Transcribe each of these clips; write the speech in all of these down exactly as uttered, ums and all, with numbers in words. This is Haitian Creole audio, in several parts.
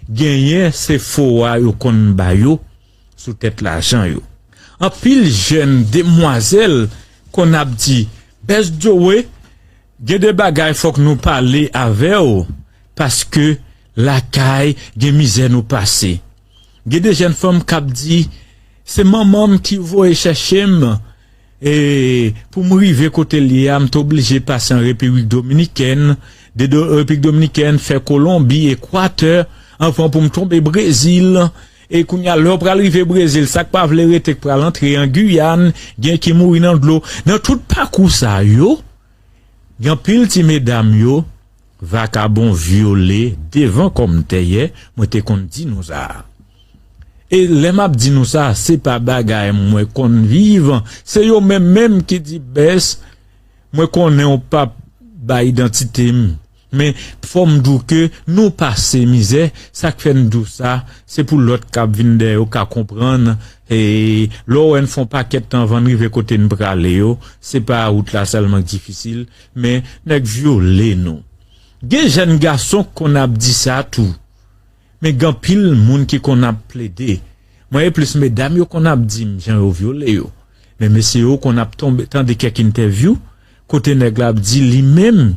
genyen se fo a yo konn ba yo sou tèt lajan yo. Anpil jèn demwazèl konn ap di, Best Joe, gen de bagay fòk nou pale avè w, paske lakay gen mizè nou pase. Gen de jèn fanm k ap di, se manman m ki voye chèche m, e pou m rive kote l ye a, m te oblije pase an Repiblik Dominikèn, de do, Repiblik Dominikèn, fè Kolonbi, Ekwatè, anvan pou m tonbe Brezil. E kounye a, lè w pral rive Brezil, sa k pa vle rete k pral antre an Giyàn, gen ki mouri nan dlo. Nan tout pakou sa yo, gen anpil ti medam yo, vakabon vyole devan kòm dèyè, mwen te konn di nou sa. E lè m ap di nou sa, se pa bagay mwen konn viv, se yo menm menm ki di, Best, mwen konnen w p ap bay idantite m, men fò m di w ke nou pase mizè, sa k fè n di w sa, se pou lòt k ap vin dèyè yo ka konprann, e lè w wè n fè yon pakèt tan anvan n rive kote n prale yo, se pa wout la sèlman k difisil, men nèg vyole nou. Gen jèn gason k konn ap di sa tou. Men gen anpil moun ki konn ap plede. Mwen, e plis medam yo konn ap di m jan yo vyole yo. Men mesye yo konn ap tonbe, tande kèk entèvyou, kote nèg la ap di li menm,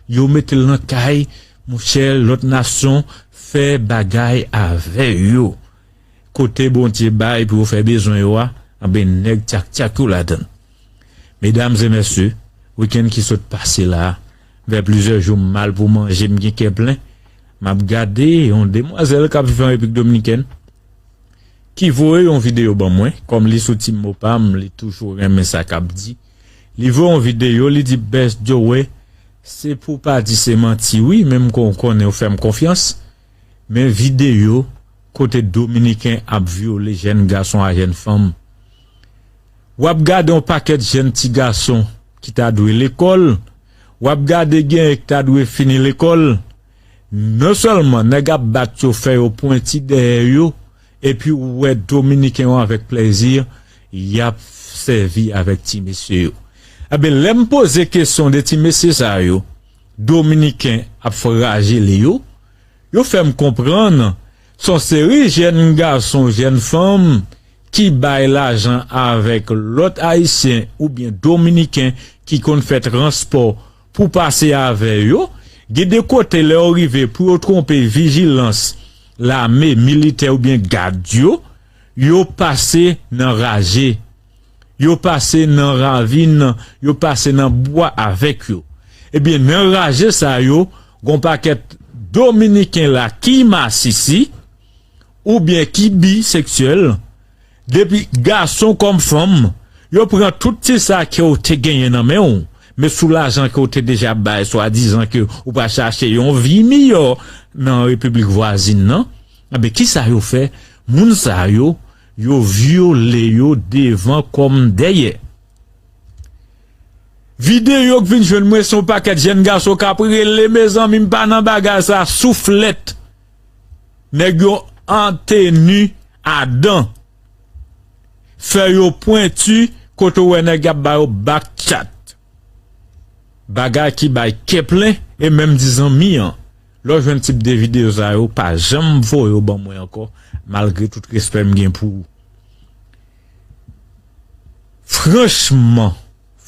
yo mete l nan kay, monchè, lòt nasyon fè bagay avè yo. Kote Bondye bay pou yo fè bezwen yo a, anben nèg tyak-tyak yo ladan l. Medam e mesye, wikenn ki sot pase la a, vè plizyè jou m mal pou manje, m gen kè plen, m ap gade yon demwazèl k ap viv an Repiblik Dominikèn, ki voye yon videyo ban mwen, kòm li sou Team Mopam, li toujou renmen sa k ap di. Li voye yon videyo, li di, Best Joe, se pou w pa di se manti wi, menm ke w konnen w fè m konfyans, men videyo kote Dominiken ap vyole jèn gason a jèn fanm. W ap gade yon pakèt jèn ti gason ki ta dwe lekòl, w ap gade genyen ki ta dwe fini lekòl. Non sèlman nèg ap bat yo, fè yo pwenti dèyè yo, epi w wè Dominiken yo avèk plèzi, y ap sèvi avèk ti mesye yo. Enben, lè m poze kesyon de ti mesye sa yo, Dominiken ap frajile yo, yo fè m konprann se yon seri jèn gason, jèn fanm ki bay lajan avèk lòt Ayisyen oubyen Dominiken ki konn fè transpò pou pase avè yo. Gen de kote, lè yo rive, pou yo twonpe vijilans lame, militè oubyen gad yo, yo pase nan raje. Yo pase nan ravin, yo pase nan bwa avèk yo. Ebyen, nan raje sa yo, gon pakèt Dominiken la ki masisi, oubyen ki biseksyèl, depi gason kòm fanm, yo pran tout ti sa ke w te genyen nan men w, men sou lajan ke w te deja bay, swadizan ke ou pral chache yon vi miyò nan repiblik vwazin nan, enben, kisa yo fè? Moun sa yo, yo vyole yo devan kòm dèyè. Videyo k vin jwenn mwen, se yon pakèt jèn gason k ap rele, mezanmi, m pa nan bagay sa, souflèt. Nèg yo an teni adan. Fè yo pwenti, kote w wè nèg y ap ba yo back chat. Bagay ki bay kè plen, e menm di zanmi an. Lè w jwenn tip de videyo sa yo, pa janm voye yo ban mwen ankò, malgre tout respè m gen pou ou. Franchman,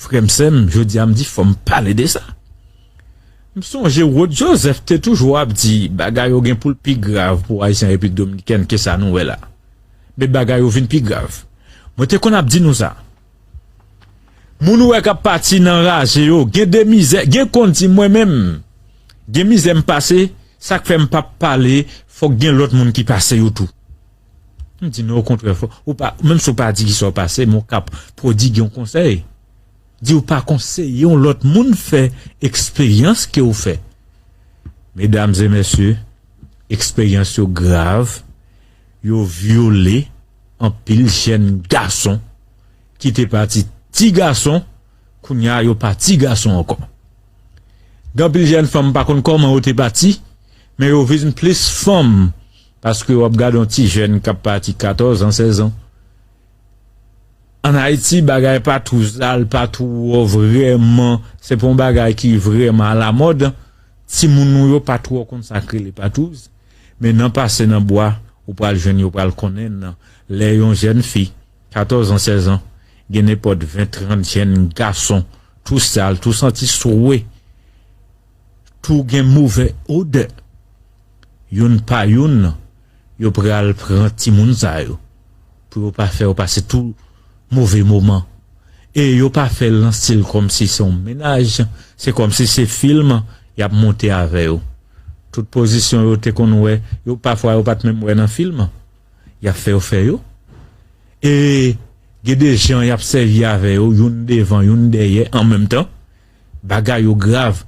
frè m, sè m, jodi a m di fò m pale de sa. M sonje Rod Joseph te toujou ap di bagay yo gen pou l pi grav pou Ayisyen Repiblik Dominikèn ke sa nou wè la. Men bagay yo vin pi grav. Mwen te konn ap di nou sa. Moun ou wè k ap pati nan raje yo, gen de mizè, gen konn di mwen menm, gen mizè m pase, sa k fè m p ap pale, fòk gen lòt moun ki pase yo tou. M di non, okontrè, fò, ou pa, menm si w pa di kisa w pase, men w ka pwodige yon konsèy. Di w pa konseye yon lòt moun fè eksperyans ke w fè. Medam e mesye, eksperyans yo grav, yo vyole anpil jèn gason ki te pati ti gason, kounye a yo pa ti gason ankò. Gen anpil jèn fanm pa konn kòman yo te pati, men yo vin plis fanm, paske w ap gade yon ti jèn k ap pati katòz an, sèz an. Ann Ayiti, bagay patouz la, l pa twò vrèman, se pa yon bagay ki vrèman alamòd. Timoun nou yo pa twò konn sa k rele patouz. Men nan pase nan bwa, ou pral jwenn yo pral konnen nan lè yon jèn fi, katòz an, sèz an, gen nenpòt ven, trant jèn gason, tou sal, tou santi swe, tou gen move odè. Youn pa youn, yo pral pran timoun sa yo pou yo pa fè yo pase tou move moman. E yo pa fè l nan stil kòmsi se yon mennaj, se kòmsi se fim y ap monte avè yo. Tout pozisyon yo te konn wè, yo pafwa yo pa t menm wè nan fim, y ap fè yo fè yo. E gen de jan y ap sèvi avè yo, youn devan, youn dèyè, an menm tan. Bagay yo grav,